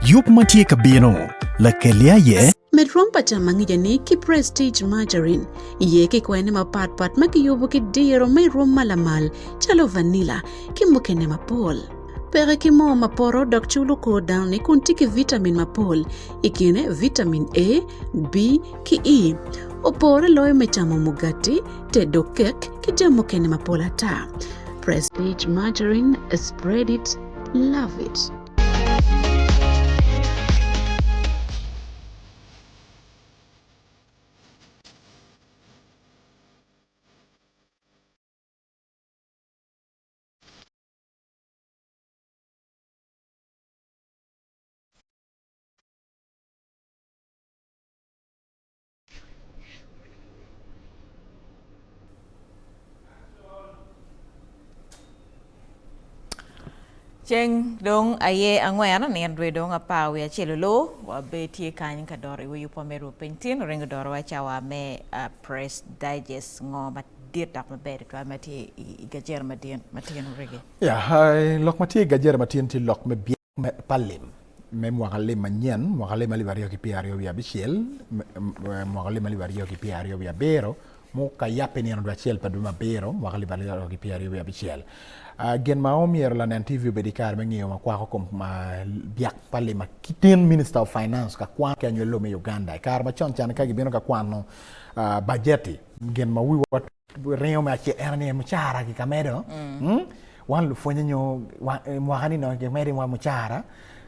Yub ma tye ka bino, lakeli aye. Med rwom pa cam angica-ni ki Prestige Margarine. Iye ki kwene mapat pat ma kiyubo ki diro me rwom ma lamal calo vanilla ki mukene mapol. Peke ki moo ma poto dok culo kor dano-ni kun tye ki vitamin mapol, i kine vitamin A, B, ki E. Opore loyo me camo mugati, tedo kek, ki jami mukene mapol ata. Prestige Margarine, spread it, love it. Ceng dong aye angwen nino dwe dong apar wiye acel olo wabe tye kany ka doro iwi yubwa me rwo piny tin oringo doro wa cawa me press digest ngo madit dok maber tutwal ma tye i gajera madin matin origi. Ya, lok ma tye i gajera matin tye lok me byek pa lim me mwaka lim manyen, mwaka lim alip aryo ki pyeraryo wiye abicel, mwaka lim alip aryo ki pyeraryo wiye abiro, muka yabbe nino dwe acel pa dwe me abiro, mwaka alip aryo ki pyeraryo wiye abicel. Gin ma omyero lanen TV obed ki kare me ngeyo ma kwako kom byak pa lim ma tin Minister of Finance ka kwan ki anywelo me Uganda. I kare macon can ka gibino ka kwano bajeti, gin ma wiwa Ringo me acel en ni mucara ki kamedo. Mm. Wan lupwonye nyo mwaka ni nongo kimedo wa mucara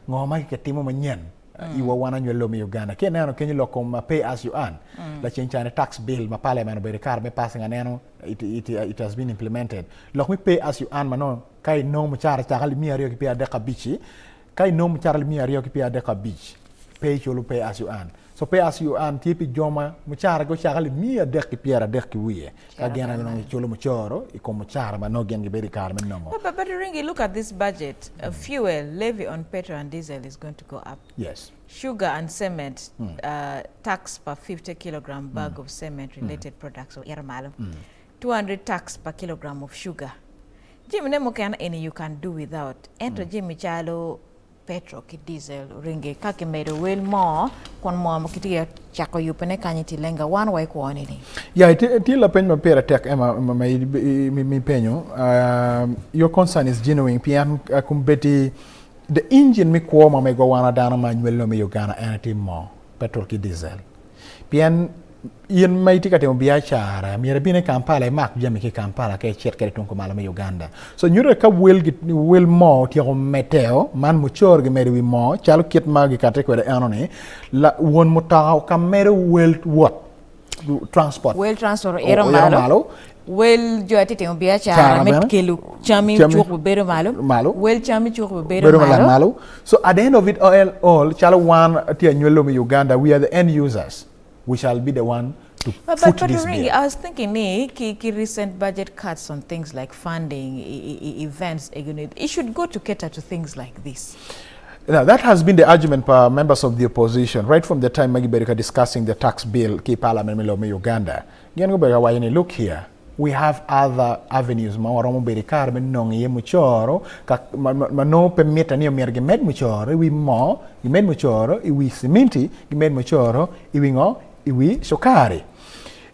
ngo ma kitimo manyen mm. iwa wan anywel lo me Uganda. Ki ineno kenyo lok kom pay as you earn. Mm. Laceng cane tax bill ma parliament obedo kare me passing aneno it, it, it has been implemented. Lok me pay as you earn ma nongo ka inongo mucara caka alip miya aryo ki pyera adek abic-ci, ka inongo mucara alip miya aryo ki pyera adek abic, pe iculo pay as you earn. So pay as you earn tye pi jo ma mucaragi ocako alip miya adek ki pyeradek ki wiye, ka gin aye nongo giculo mucoro i kom mucara ma nongo gin gibedo i kare me nongo. But, but Ringi, look at this budget. Uh, fuel levy on petrol and diesel is going to go up. Yes. Sugar and cement, uh, tax per 50 kilogram bag of cement related products. So, iro malo. 200 tax per kilogram of sugar. Jami ne mukene eni you can do without. Ento jami calo petrol ki diesel oringi ka kimedo wel moo kun moo ma kitye ka cako yubone kany i Tilenga wan wa i kwo ni ni. Ya, tye lapeny ma pire tek Emma ma ipenyo. Your concern is genuine pien kombeddi the engine me kwo ma megwa wan dano ma anywalino me Uganda en aye tye moo, petrol ki diesel. Pien in ma itye ka timo biacara myero ibin i Kampala imak jami ki i Kampala ka icit kwede tung kumalo me Uganda. So nyuto ka wel, wel moo otyeko medeo man mucoro gimedo i wi moo calo kit ma gikati kwede eno ni la, won mutoka ka medo wel wot transport Wel transport oito malo. malo. Wel jo atye timo biacara Cara me bene. kelo cam i Cam i cuk bibedo malo. malo. Wel cam i cuk bibedo bedo malo. malo. So at the end of it all, all calo wan tye anywelo me Uganda, we are the end users. We shall be the one to But, but, foot but this Ringi, bill. I was thinking ni ki, ki recent budget cuts on things like funding i, i, events, it should go to cater to things like this. Now, that has been the argument by members of the opposition right from the time ma gibedo ka discussing the tax bill ki parliament me lobo me Uganda. Gin gubedo ka waco ni look here, we have other avenues ma waromo bedo i kare me nongo iye mucoro ka, ma, ma, ma nongo pe mitte ni omyero gimed mucoro i wi moo, gimed mucoro i wi ciminti, gimed mucoro i wi ngo? I wi cukari.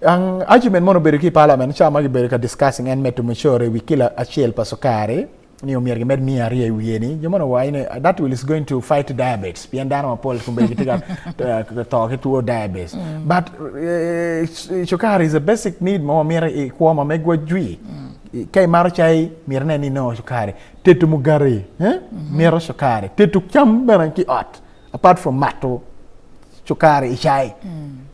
Ang argument mono obedo ki i parliament ca ma gibedo ka discussing en medo mucoro i wi kilo acel pa cukari ni omyero gimed miya aryo i wiye ni jo mono waco ni that will is going to fight diabetes pien dano mapol kombeddi gitye ka to ki two diabetes but cukari is a basic need ma wamito i kwo ma megwa jwi ka imato cai myero inen ni inongo cukari tedo mugati mito cukari tedo cam bene ki ot apart from mato cukari i cai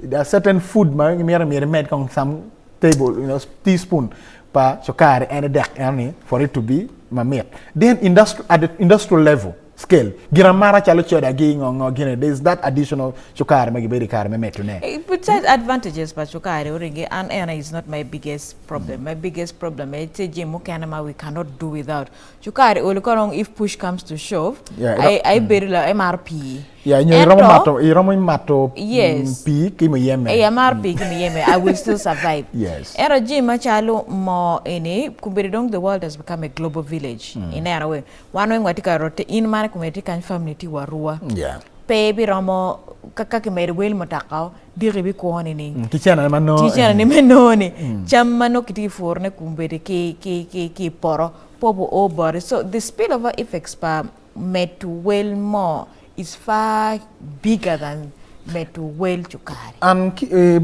there are certain food ma mito myero imed kong some table you know, teaspoon pa cukari en edek eno ni for it to be mamit then industri at the industrial level scale gin amata calo soda gi ngo ngo gine there is that additional cukari ma gibedo i kare me medo ne. Besides advantages pa cukari origi an ena is not my biggest problem my biggest problem aye tye jami mukene ma we cannot do without cukari olo ka dong if push comes to shove aye bedo la imaro pii Yeah, nyo iromo mato, iromo mato yes. pii ki muyeme. Ee, amaro pii ki muyeme. I will still survive. Yes. Ento jami macalo moo eni, kombeddi dong the world has become a global village. Ineno we, wan weng watye ka rote, in man. komedi tye kany family tye wa arua. Pe ibiromo ka kimedo wel mutoka diki ibikwo nining? Ki cene ma nongo. Ki cene ni me nongo ni. Cam ma nongo kitye ka purone kombeddi ki ki i poto pe oo boti. So the spill over effects pa medo wel moo is far bigger than medo wel cukari. An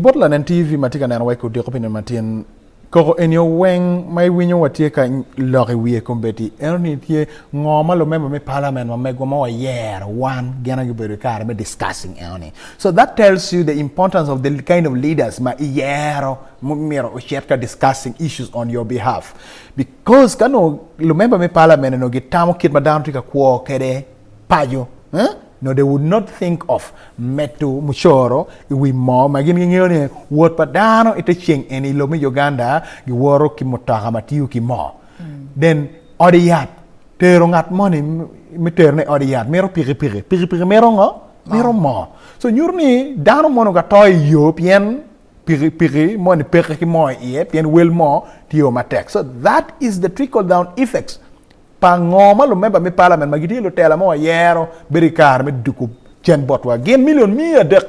bot lanen TV ma tye ka neno wa i kor odiko pi nino matin, koko eni weng ma iwinyo watye ka lok i wiye kombeddi eno ni tye ngo ma lumemba me parliament ma megwa ma wayero wan gin aye gubedo i kare me discussing eno ni. So that tells you the importance of the kind of leaders ma iyero myero ocit ka discussing issues on your behalf. Because ka nongo lumemba me parliament onongo gitamo kit ma dano tye ka kwo kwede paco, eh? No, they would not think of medo mucoro i wi moo ma gin gingeyo ni wot pa dano i te ceng eni i lobo me Uganda giwoto ki mutoka ma tiyo ki moo. Then odi yat tero ngat moni me terone i odi yat mito pikipiki, pikipiki mito ngo? Mito moo. So nyuto ni dano mono ka to i yo pien pikipiki moni peke ki moo iye pien wel moo tye matek. So that is the trickle down effects pa ngo ma lumemba me parliament ma gitye lutela ma wayero bedo i kare me duku cen botwa. Gin milion 300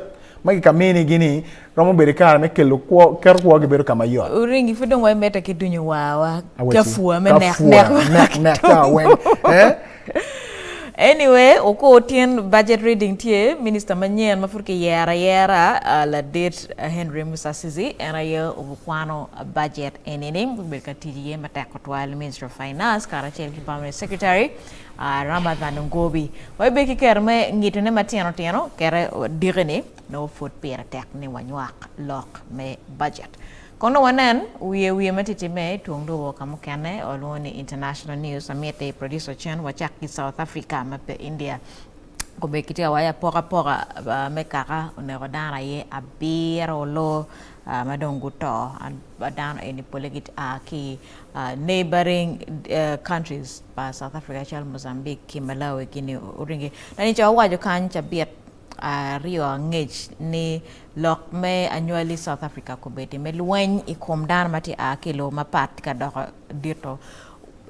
ma gikamini ni romo bedo i kare me kelo kwo, keto kwogi bedo ka mayot. Oringi pud dong wamedde ki dunyo wawa kafua me nek nek nek nek ca weng. Eh? Anyway, okur tyen budget reading tye minister manyen ma pud kiyero ayera uh, ladit Henry Musasizi en aye obukwano budget enini obedo ka tic iye matek tutwal Ministry of Finance karacel ki Permanent Secretary uh, Ramadhan Ngobi. Wabibedo ki kero me ngitone matino tino kere diki-ni nongo pud pire tek ni wanywak lok me budget. Kono wanen wiye wiye ma tye timme i twong lobo ka mukene walwongo ni international news amiti producer cen wacak ki South Africa ma pe India kobedi kitye ka waco apokapoka me kaka oneko dano aye abiro olo ma dong guto dano eni pole gitye ki neighboring countries pa South Africa calo Mozambique ki Malawi gini oringi. Lani ca wawaco kany cabit aryo angec ni lok me anywali South Africa kobedi me lweny i kom dano ma tye a ki i lobo mapat ka doko dito.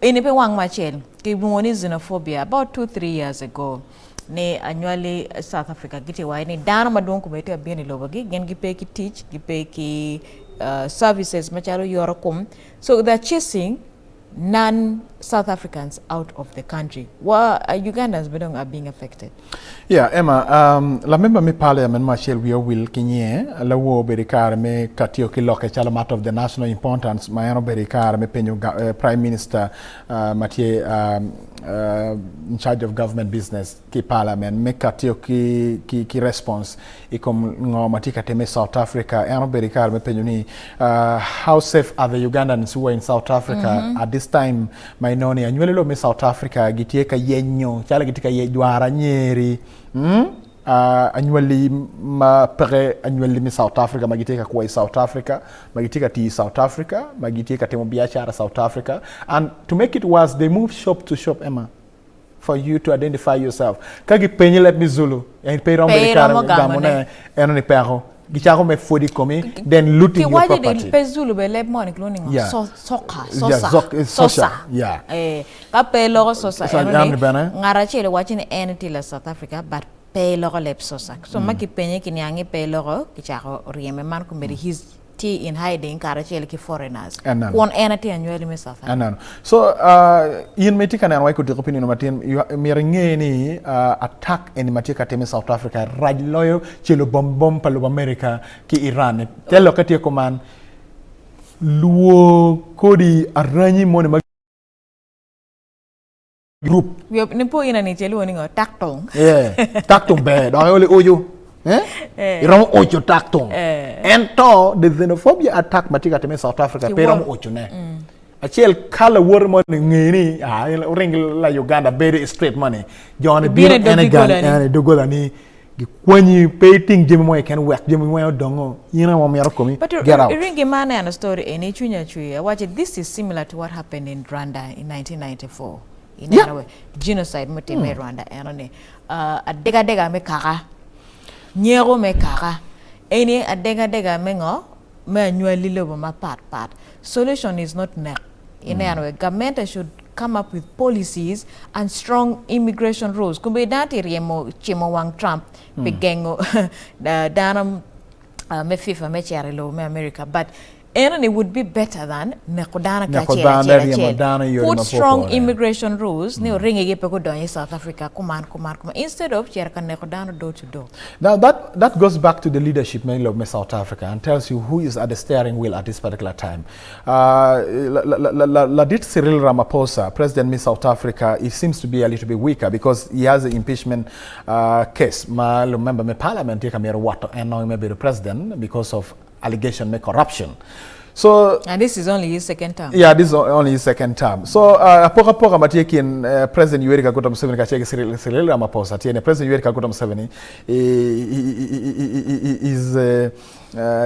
Eni pe wang macel kilwongo ni xenophobia about 2-3 years ago ni anywali South Africa gitye waco ni dano madwong kobedi tye ka bino i lobogi gin gipe ki tic gipe ki services macalo yoto kom so they are chasing non South Africans out of the country. Wa Ugandans be dong are being affected. Yeah, Emma, um, lamemba me parliament ma acel wiye owil ki nyinge, lawo obedo i kare me ka tiyo ki lokke calo matter of the national importance ma en obedo i kare me penyo uh, prime minister uh, ma tye um, uh, in charge of government business ki parliament me ka tiyo ki, ki, ki response i kom ngo ma tye ka timme i South Africa. En obedo i kare me penyo ni uh, how safe are the Ugandans who are in South Africa mm -hmm. at this time ma inongo ni anywali lobo me South Africa gitye ka yenyo calo gitye ka jwaro anyeri mm? uh, anywali ma peke anywali me South Africa ma gitye ka kwo i South Africa ma gitye ka tiyo i South Africa ma gitye ka timo biacara South Africa and to make it worse they move shop to shop Emma for you to identify yourself. Ka gipenyi leb me Zulu, en pe iromo bedo kare gamone, eno ni peko. Gicako me pwodi komi, then looting your property. Pe Zulu be leb moni kilwongo ni ngo? Soka, sosa, sosa. Yeah. Eh, ka pe loko sosa, eno ni ngat acel owaco ni en tye la South Africa, but pe loko leb sosa. So ma kipenye kiniang ni pe loko, kicako ryeme man komedi he's tye in hiding karacel ki foreigners kun en tye anywali me South Africa. Aneno. So uh, in ma itye ka neno wa i kodiko pi nino matin, myero inge ni uh, attack eni ma tye ka time i South Africa rac loyo celo bom bom pa lobo America ki Iran. Te lokke tye kuman, luwo kodi aranyi moni ma group. Ni po ina ni celu ni ngo tak tong. Yeah. Tak tong ber dok oli uju. Eh? eh. Iromo ucu tak tong. Eh. Ento the xenophobia attack ma tye ka time i South Africa pe iromo ucu ne. Mm. Acel ka lawote mo ni nge ni ah ring la Uganda bedo i street mo ni joni bino ene gang ene dogola ni gikwanyi pe iting jami mo keken wek jami weng odongo in aye mito komi get out. Iringi ma aneno story eni cwinya cwer awaci this is similar to what happened in Rwanda in 1994 ineno yeah. genocide mutimme i mm. Rwanda eno ni uh, adegadega me kaka nyeko me kaka eni adegadega me ngo me anywali lobo mapat pat solution is not nek ineno mm. government should. come up with policies and strong immigration rules. Kumbe dano tye ryemo cimo wang Trump pi gengo dano me FIFA me cito i lobo me America but enoni would be better than neko dano ki Neko acel dano, acel ryemo acel. dano i yore Put ma strong popore. immigration rules ni oringigi pe gudonyo i South Africa kuman kuman kuman instead of cito ka neko dano door to door. Now that, that goes back to the leadership mainly of South Africa and tells you who is at the steering wheel at this particular time. Ladit Cyril Ramaphosa, president of South Africa, he seems to be a little bit weaker because he has an impeachment case. Ma remember, me parliament he come what and now he may be the president because of allegation of corruption. So And this is only his second term. Yeah, this is only his second term. So apoka apoka matie kin President Yoweri Kaguta Museveni kacheke Cyril Ramaphosa tiene President Yoweri Kaguta Museveni is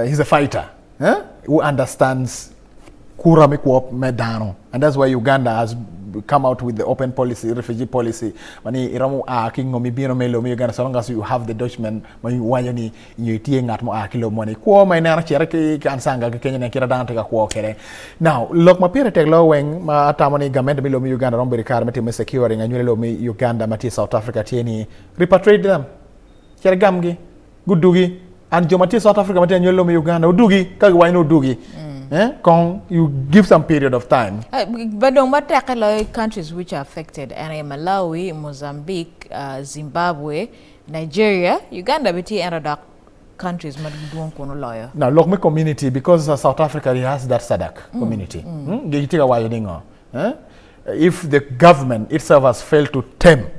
he's a fighter eh? who understands kura mikwop medano and that's why Uganda has come out with the open policy, refugee policy. Mani iramu a kingo mi bino melo mi Uganda so long as you have the document ma wanyo ni nyo tie ngat mo a kilo money. Kwo ma ineno chere ki ki ansanga ki Kenya ne kira dano te ka kwo kere. Now, lok ma pire tek lo weng ma atamo ni government mi lo mi Uganda rombo kare me timo securing anywele lo mi Uganda ma tie South Africa tie ni repatriate them. Chere gamgi gudugi and jo ma tie South Africa ma tie anywele lo mi Uganda udugi ka giwanyo udugi. Eh? Kong you give some period of time. But dong mateke loyo countries which are affected ene Malawi, Mozambique, Zimbabwe, Nigeria, Uganda biti eno dok countries ma duong kuno loyo. Now, lok me community, because South Africa has that SADC community. Gi tye ka waco ningo? Eh? If the government itself has failed to tame,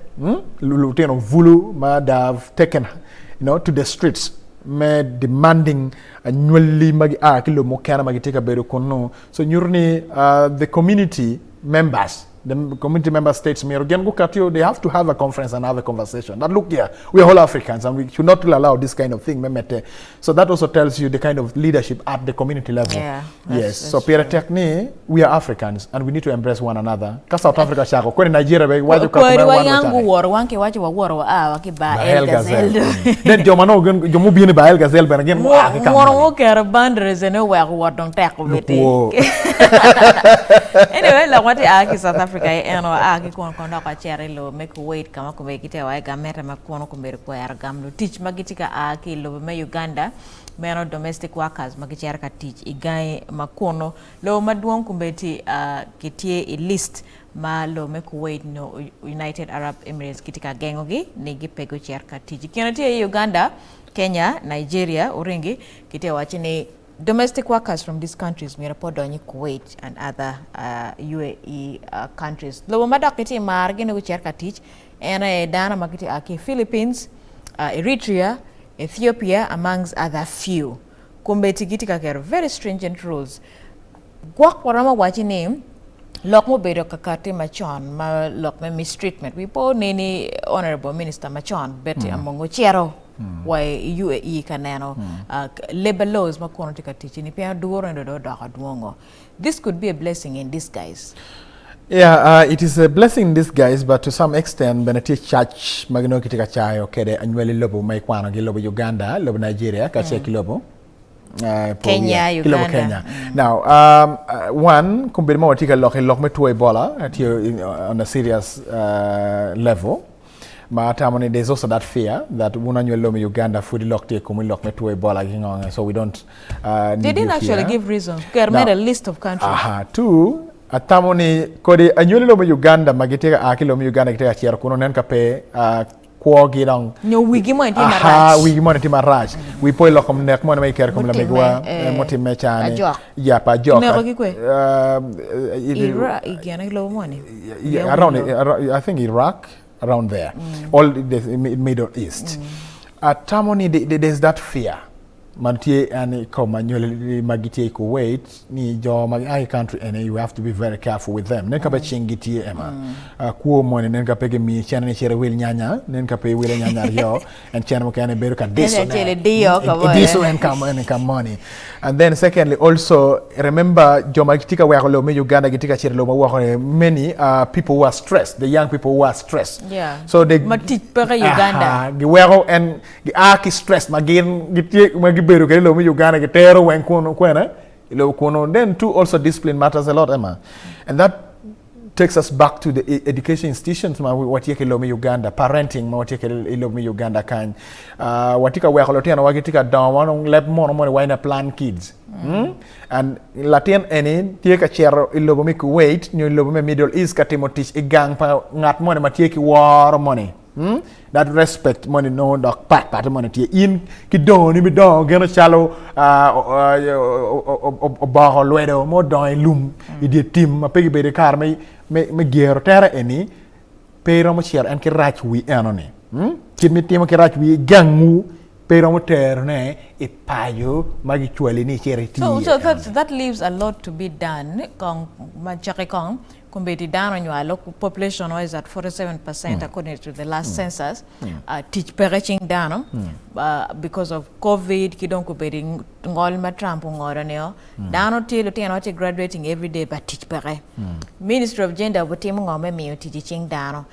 Lutino Vulu ma they have taken, you know, to the streets, me demanding anywali magi a ki lobo mukene ma gitye ka bedo kunnu. So nyurni the community members, the community member states, myero gin gukatio, they have to have a conference and have a conversation. That look here, we are all Africans and we should not allow this kind of thing. Memete. So that also tells you the kind of leadership at the community level. Yeah, Yes. that's So Pierre true. Tekni, we are Africans and we need to embrace one another. Ka South Africa shako, kweni Nigeria be wajo ka Kweri kuma wa wan yangu wachane. woro wanke wacho wa woro wa a wa ki ba Ba El El Gazelle. Gazelle. Then joma no gen jomu bien ba El Gazelle ben gen wa ki Woro kam. wo kero boundaries ene wek wot dong tek obeti. Lukuo. Anyway, la wati a ki South Africa e eno a ki kuon kondo ka chere lo me Kuwait kama kumbe kite wa ga meta ma kuon kumbe kwero gam lo tich ma giti ka a ki lo me Uganda meno domestic workers ma gicero ka tic i gangi ma kuno lo madwong kumbe ti kitie i list ma lo me Kuwait no United Arab Emirates gitye ka gengogi ni gipego cer ka tic. Kino tye i Uganda, Kenya, Nigeria, Uringi kitye waco ni domestic workers from these countries myero pe odony i Kuwait and other UAE countries. Lobo ma dok gitye i mar gin gucer ka tic en aye dano ma gitye a ki i Philippines, Eritrea, Ethiopia amongst other few. Kombeddi gitye ka keto very stringent rules. Gwok waromo waco ni lok mubedo kakati macon ma lok me mistreatment. Wi po neni Honorable Minister macon Betty Amongo cito wa i UAE ka neno labor laws ma kono tye ka tic ni pien oduro ni dong odoko dwongo. This could be a blessing in disguise. Yeah, it is a blessing in disguise, but to some extent, bene tye cac ma ginongo kitye ka cayo kede anywali lobo ma ikwano gi lobo Uganda, lobo Nigeria, kacel ki lobo Kenya, ki lobo Uganda. Kenya. Now, one, kombeddi ma watye ka lok i lok me two Ebola, tye on a serious level. Ma atamo ni there's also that fear that wun anywali lobo Uganda pud lok tye komi lok me two Ebola gi ngo, so we don't They need didn't you actually here. give reasons. They Now, made a list of countries. Aha, two, atamo ni kodi anywali lobo Uganda ma gitye ka a ki lobo Uganda gitye ka cito kuno nen ka pe kwogi dong. Nyo wigi mo tye Aha, marac. wigi mo tye marac. Wi po iloko nek mo ma ikero kom Mutime, lamegwa, mutime cani. Ajok. Ya, pa ajok. Neko ki kwe? Iraq, igene lobo mo ni? Yeah, around, around, I think Iraq, around there. All the Middle East. Atamo ni there's that fear. Man tye ani ko ma nyoli ma gitye i Kuwait ni jo ma ai country ene you have to be very careful with them. Nen ka pe cing gitye ema. Kwo moni nen ka pe gimi cene ni cere wil nyanya, nen ka pe wile nyanya aryo, en cene mukene bedo ka diso Ene ne. acel idiyo ka bo, Idiso eh. en ka en ka money. And then secondly also remember jo ma gitye ka weko lobo me Uganda gitye ka cito lobo ma woko ni many people who are stressed, the young people who are stressed. Yeah. So they Ma tic peke Uganda. Aha, giweko en gia ki stress ma gin gitye ma gibedo kwede i lobo me Uganda gitero weng kuno kwene i lobo kuno. Then two also discipline matters a lot Emma. And that takes us back to the e, education institutions ma watye ki lobo me Uganda, parenting ma watye ki i lobo me Uganda kany. Uh, watye ka weko lutino wa gitye ka dongo ma dong leb mono moni waco ni plan kids. Mm. And latin eni tye ka cito i lobo me Kuwait nyo i lobo me Middle East ka timo tic i gang pa ngat moni ma tye ki woro moni. Hmm? That respect moni nongo dok pat pat moni tye in ki dongo ni bidongo gino calo ah, oboko lwedo mo dongo i lum i dye tim ma pe gibedo i kare me, me, me gyero tere eni pe iromo cito en ki rac wi eno ni. Hmm? Kit mitimo ki rac wi i gangwu pe iromo terone i paco ma gicwali ni icit iti So, iye so that, eno-ni. that leaves a lot to be done kong macaki kong Kombeddi dano onywalo, population wa is at 47% according to the last census, tic peke cing dano because of covid ki dong kombeddi ngol ma Trump ongolo nio, dano tye lutino wa tye graduating everyday but tic peke. Ministry of gender obitimo ngo me miyo tic icing dano?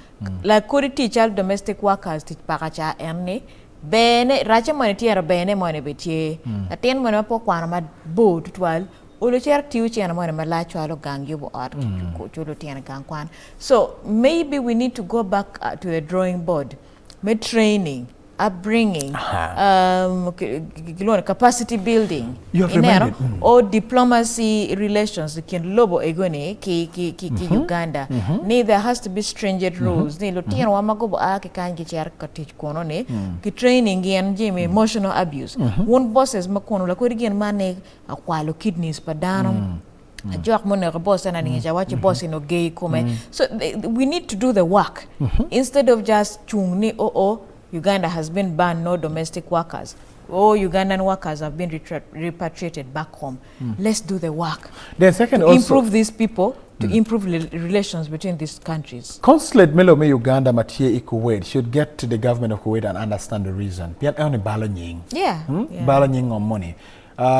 Like kodi tic calo domestic workers tic paka ca en ni berne race moni tye ento berne moni bene tye. Latin moni ma pe okwano mabor tutwal Olo cito tiyo cene moni malac cwalo gang yubo ot culo lutino i gang kwan. So maybe we need to go back to the drawing board me training, upbringing, kilwongo ni capacity building ineno or diplomacy relations i kin lobo ego-ni ki Uganda ni there has to be stringent rules ni lutinowa ma gua ki kany gicito ka tic kunu ni ki training gin jami emotional abuse. Wun bosses ma kunu lakodi gin man ni akwalo kidneys pa dano ajok muneko boss ena ni awaco boss eni ogeyo i kome so we need to do the work instead of just cung ni oh oh Uganda has been banned no domestic workers oh Ugandan workers have been repatriated back home let's do the work Then second to also improve these people to improve relations between these countries. Consulate me lobo me Uganda ma tye i Kuwait should get to the government of Kuwait and understand the reason pien eno ni balo nying. Yeah, yeah. Balo nying ngom moni.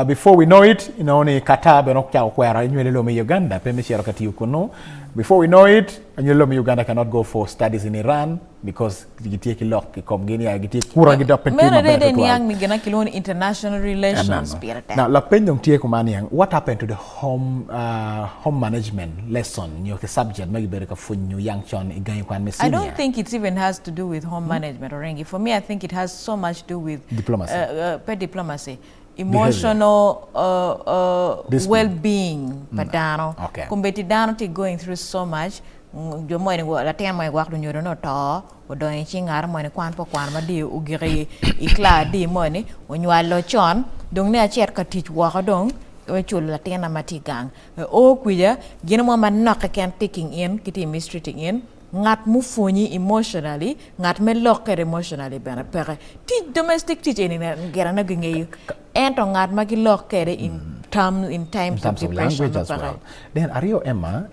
Before we know it, inongo ni Qatar bene ocako kwero anywali lobo me Uganda pe me cito ka tiyo kunu. Before we know it, anywali lobo me Uganda cannot go for studies in Iran because gitye ki lok i komgi ni gitye kura gi dok pe tye Meno maber adada tutwal. niang ni gina kilwongo ni international relations Anano. pire tek. Now, lapeny dong tye kuman niang, what happened to the home, uh, home management lesson nyo ki subject ma gibedo ka pwonyo yang con i gangi kwan me I don't senior? think it even has to do with home management Orengi. For me, I think it has so much to do with Diplomacy. Uh, uh, pe diplomacy. Emotional uh, uh, Discipline. well-being pa dano. Okay. Kombeddi dano tye going through so much. Mm, Jo moni latin moni gwok lunyodo ne oto, odonyo i cing ngat moni kwan pe okwano ma di ogiko i, i kla adi moni, onywalo con, dong ne acit ka tic woko dong, me culo latinna ma tye gang. O kwija, gin mo manok keken taking in, ki tye mistreating in, Ngat mupwonyi emotionally, ngat me lok kwede emotionally bene peke. Tic domestic tic eni gire ne gingeyo ento ngat ma gilok kwede in terms in In times of terms of depression language as peke. well. Then aryo Emma,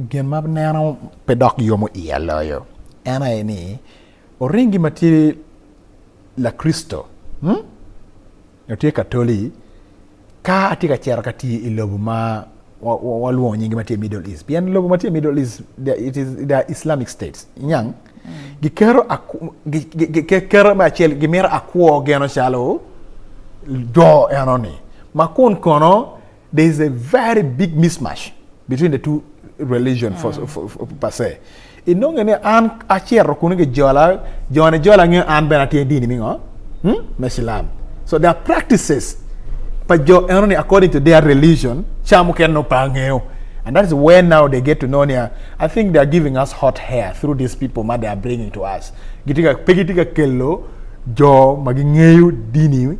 gin ma neno pe dok yomo iya loyo en aye ni oringi ma tye Lakricito, hmm? Nyo tye Katoli, ka atye ka cito ka tiyo i lobo ma walwongo nyingi ma tye i Middle East, pien lobo ma tye i Middle East, it is, they are Islamic states, inyang? Giketo, giketo me acel, gimito akwo geno calo jo eno-ni, ma kun kono there is a very big mismatch between the two religion for, for, for, per se. Inonge ni an acito kunu gijola, joni jola ngeyo an bene atye dini me ngo? Hmm? Me Cilam. So their practices pa jo eno ni according to their religion, ca mukene nongo pe angeyo. And that is where now they get to know ni I think they are giving us hot hair through these people ma they are bringing to us. Gitye ka, pe gitye ka kelo jo ma gingeyo dini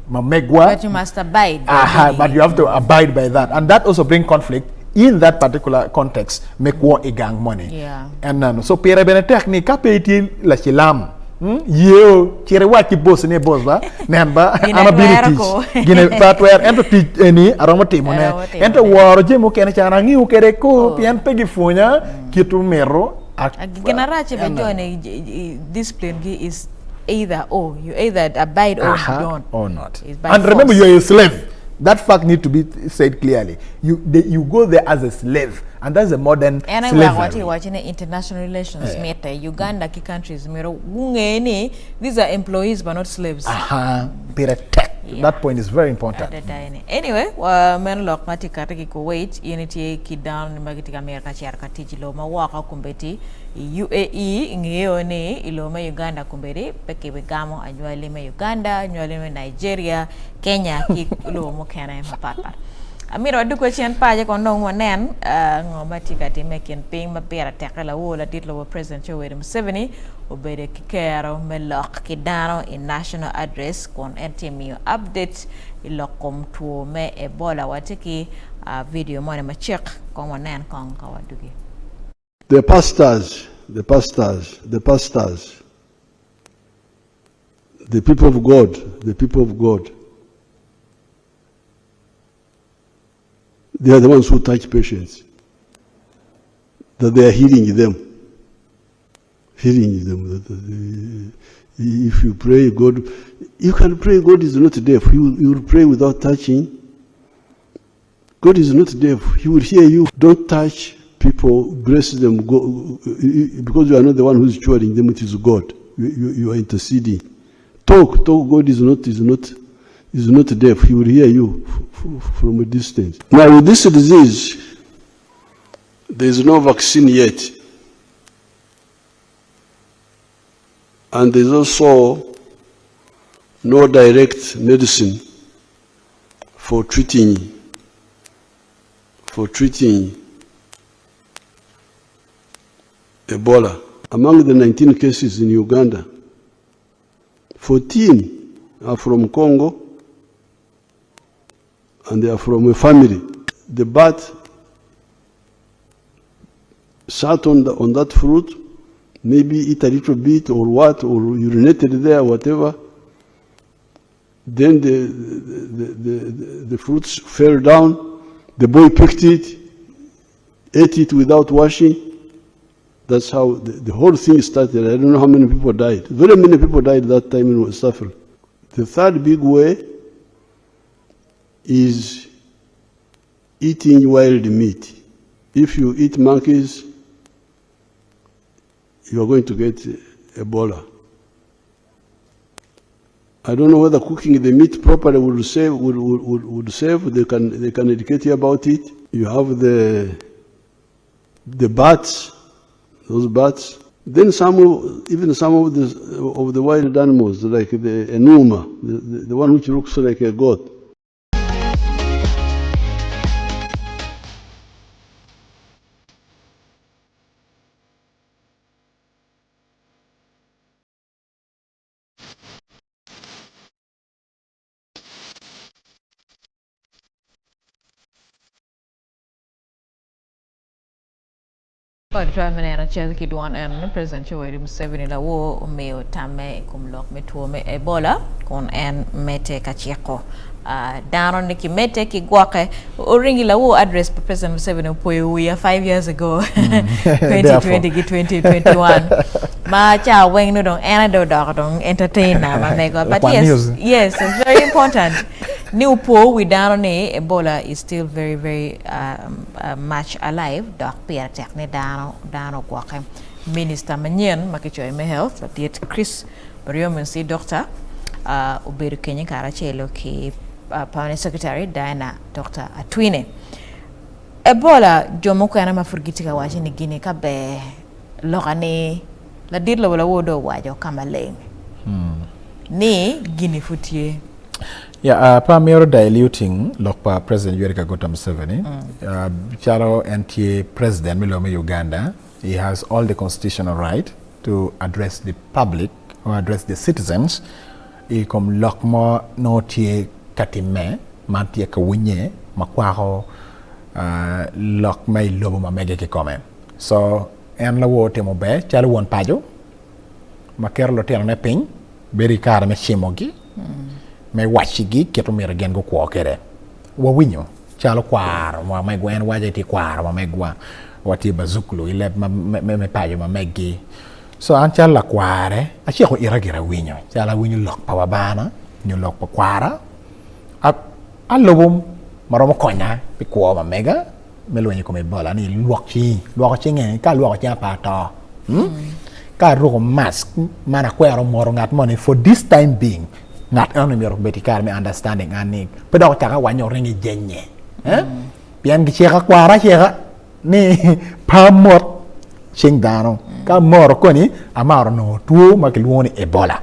ma megwa. But you must abide by Aha, dini. but you have to abide by that. And that also bring conflict in that particular context me kwo i gang moni. Yeah. En neno. So pire bene tek ni ka pe itye lacilam, hmm, yeo, cit iwac ki boss ni boss ba, nen ba, Gin an abino i atwero tic. ko. Gin pe atwero, ento tic eni aromo timone. Aromo timone. Ento woro jami mukene ca an angiyo kwede ko, Oh. pien pe gipwonya kit omito. Gin arac be En jo ni discipline gi is either or, you either abide or you don't. Or not. It's by And remember, force. you are a slave. That fact need to be said clearly. You, they, you go there as a slave, and that's a modern En aye weko watye slavery. waco ni international relations mitte, Uganda ki countries myero gunge ni these are employees but not slaves. Aha, pire tek. That point is very important. Adada eni. Anyway, wa meno lok ma tye kati ki Kuwait, in itye ki dano ni ma gitye ka mito ka cito ka tic i lobo ma woko kombeddi i UAE, ingeyo ni i lobo me Uganda kombeddi pe kibigamo anywali me Uganda, anywali me Nigeria, Kenya ki lobo mukene mapat pat. Amito wadug wa cen paco kong dong wanen ngo ma tye ka timme i kin piny ma pire tekke lawor ladit lobo President Yoweri Museveni obedo ki kero me lok ki dano i national address kun en tye miyo update i lok kom two me Ebola. Watye ki video moni macek kong wanen kong ka wadugi. The pastors, the pastors, the pastors, the people of God, the people of God. They are the ones who touch patients. That they are healing them. Healing them. That, if you pray, God, you can pray, God is not deaf. You, you will pray without touching. God is not deaf. He will hear you. Don't touch people, bless them, go, because you are not the one who is curing them, it is God. You, you, you are interceding. Talk, talk, God is not, is not, is not deaf. He will hear you from a distance. Now, with this disease, there is no vaccine yet. And there is also no direct medicine for treating, for treating Ebola. Among the 19 cases in Uganda, 14 are from Congo and they are from a family. The bat sat on, the, on that fruit, maybe eat a little bit or what, or urinated there, whatever. Then the, the, the, the, the fruits fell down. The boy picked it, ate it without washing. That's how the, the whole thing started. I don't know how many people died. Very many people died that time in West Africa. The third big way is eating wild meat. If you eat monkeys, you are going to get Ebola. I don't know whether cooking the meat properly will save. Would, would, would save. They can, they can educate you about it. You have the, the bats, those bats. Then some, of, even some of the, of the wild animals, like the enuma, the, the, the one which looks like a goat. Kodi twero me neno cal ki dwon eno ni President Yoweri Museveni lawor omiyo tamme i kom lok me two me Ebola kun en medde ka ciko dano ni kimedde ki gwokke. Oringi lawor address pa President Museveni opoyo wiya 5 years ago 2020 ki 2021 ma ca weng nongo dong en aye dong odoko dong entertainer ma mego but yes yes it's very important ni opo wi dano ni Ebola is still very very um, uh, much alive dok pire tek ni dano dano ogwokke. Minister manyen ma kicoyo me health ladit Chris Baryomunsi Dokta uh, obedo kenyo karacelo ki uh, Permanent Secretary Diana Dokta Atwine. Ebola jo mukene ma pud gitye ka waco ni gini ka ber loka ni ladit lobo lawor dong owaco ka maleng ni gini pud tye. Yeah, uh, pe amito diluting lok pa President Yoweri Kaguta Museveni. Uh, calo en tye president me lobo me Uganda, he has all the constitutional right to address the public or address the citizens i kom lok mo nongo tye ka timme ma tye ka winye ma kwako uh, lok ma i lobo ma mege kikome. So en lawor timo ber calo won paco ma keto lutinone piny bedo i kare me cimogi me wacigi kit omyero gin gukwo kwede. Wawinyo calo kwaro ma megwa, en waco ni tye kwaro ma megwa, watye bazukulu i leb me paco ma meggi. So an calo lakware, aciko ita gira awinyo, calo awinyo lok pa babana nyo lok pa kwara, alubo ma romo konya pi kwo ma mega me lweny i kom Ebola ni lwok cingi, lwoko cinge, ka alwoko cinga pe ato. Hmm? Ka aruko mask man akwero moto ngat moni for this time being. Ngat eno ni myero obed ki kare me understanding an ni pe dok ocak awanyo ringo ijenye. Eh? Pien giciko akwara acika ni pe amot cing dano. Ka amoro koni, amaro nongo two ma kilwongo ni Ebola.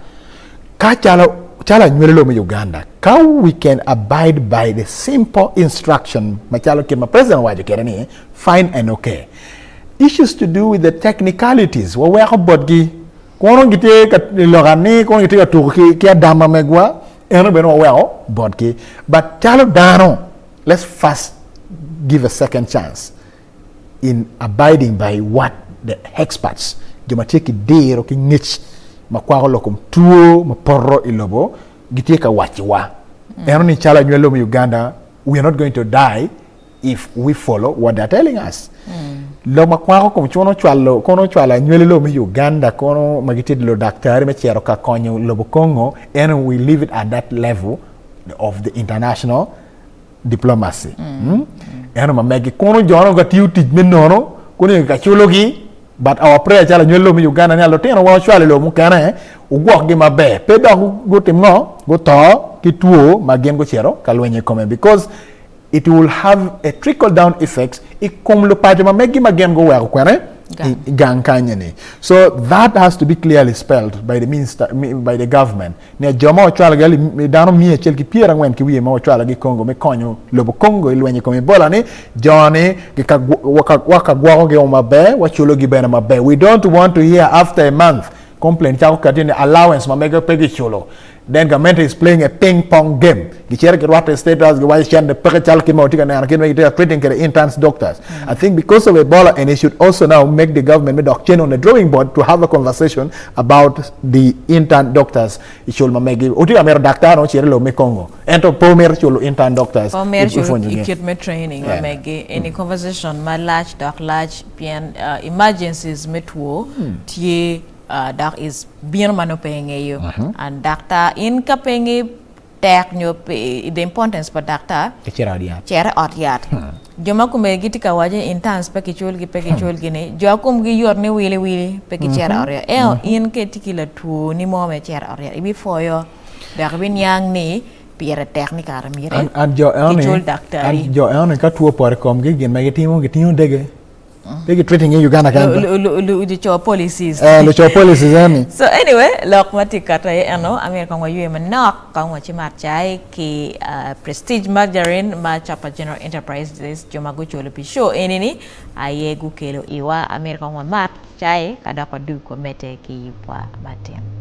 Ka calo calo anywali lobo me Uganda, ka we can abide by the simple instruction macalo kit ma president owaco kwede ni fine and okay. Issues to do with the technicalities waweko botgi. Kono gitye ka lok ni kono gitye ka tuko ki, ki adama megwa, eno bene waweko botgi. But calo dano, let's first give a second chance in abiding by what the experts, jo ma tye ki diro ki ngec ma kwako lok kom two ma poto i lobo gitye ka wacciwa. Eno ni calo anywali lobo me Uganda, we are not going to die if we follow what they are telling us. Lok ma kwako kom kono cwalo kono cwalo anywali lobo me Uganda kono ma gitye ludaktari me cito ka konyo lobo Congo eno we leave it at that level of the international diplomacy. Mm. Eno ma megi kono jono ka tiyo tic me nono kono ka culogi but our prayer calo anywali lobo me Uganda ni lutino wa ocwalo i lobo mukene ugwokgi maber pe dok gutim ngo guto ki two ma gin gucito ka lwenyo i kome because it will have a trickle down effect i kom lupaco ma megi ma gin guweko kwene i gang kany ni. So that has to be clearly spelled by the minister, by the government ni jo ma ocwalogi ali dano 140 ki wiye ma ocwalogi i Congo me konyo lobo Congo i lweny i kom Ebola ni jo-ni waka gwokogi maber, waculogi bene maber. We don't want to hear after a month complaint cako kati ni allowance ma mege pe giculo. Then government is playing a ping pong game. Gicito girwatte i State House giwaco cente peke calo kit ma watye ka neno kit ma gitye ka treating kwede interns doctors. I think because of Ebola and it should also now make the government me dok cen on the drawing board to have a conversation about the intern doctors i cul ma megi. Otye ka mito daktar no ocito i lobo me Congo ento pe omito culo intern doctors Pe omito i culo pwonyogi. i kit me training ma Yeah. megi. Eni conversation malac dok lac pien emergencies me two tye Dok is bino ma nongo pe ingeyo and daktar in ka pe inge tek nyo the importance pa daktar Cito i ot yat. Cito i ot yat. Jo ma komegi gitye ka waco ni interns pe kiculgi pe kiculgi ni jo komgi yot ni wili wili pe gicito i ot yat. Ento in ka itye ki latwo ni mo me cito i ot yat ibipwoyo dok ibiniang ni pire tek ni kare myero kicul daktari. Jo enoni ka two opoto i komgi gin ma gitimo gitingo dege. Pe gi treating in Uganda kan. Luco policies. Eh, luco policies eni. So anyway, lok ma tye kata aye eno, amyero kong waywe manok, kong wacimat cai ki Prestige Margarine ma Chapa General Enterprises jo ma guculo pi show eni ni aye gukelo iwa. Amyero kong wamat cai ka dok wadug wamedde ki yubwa matin.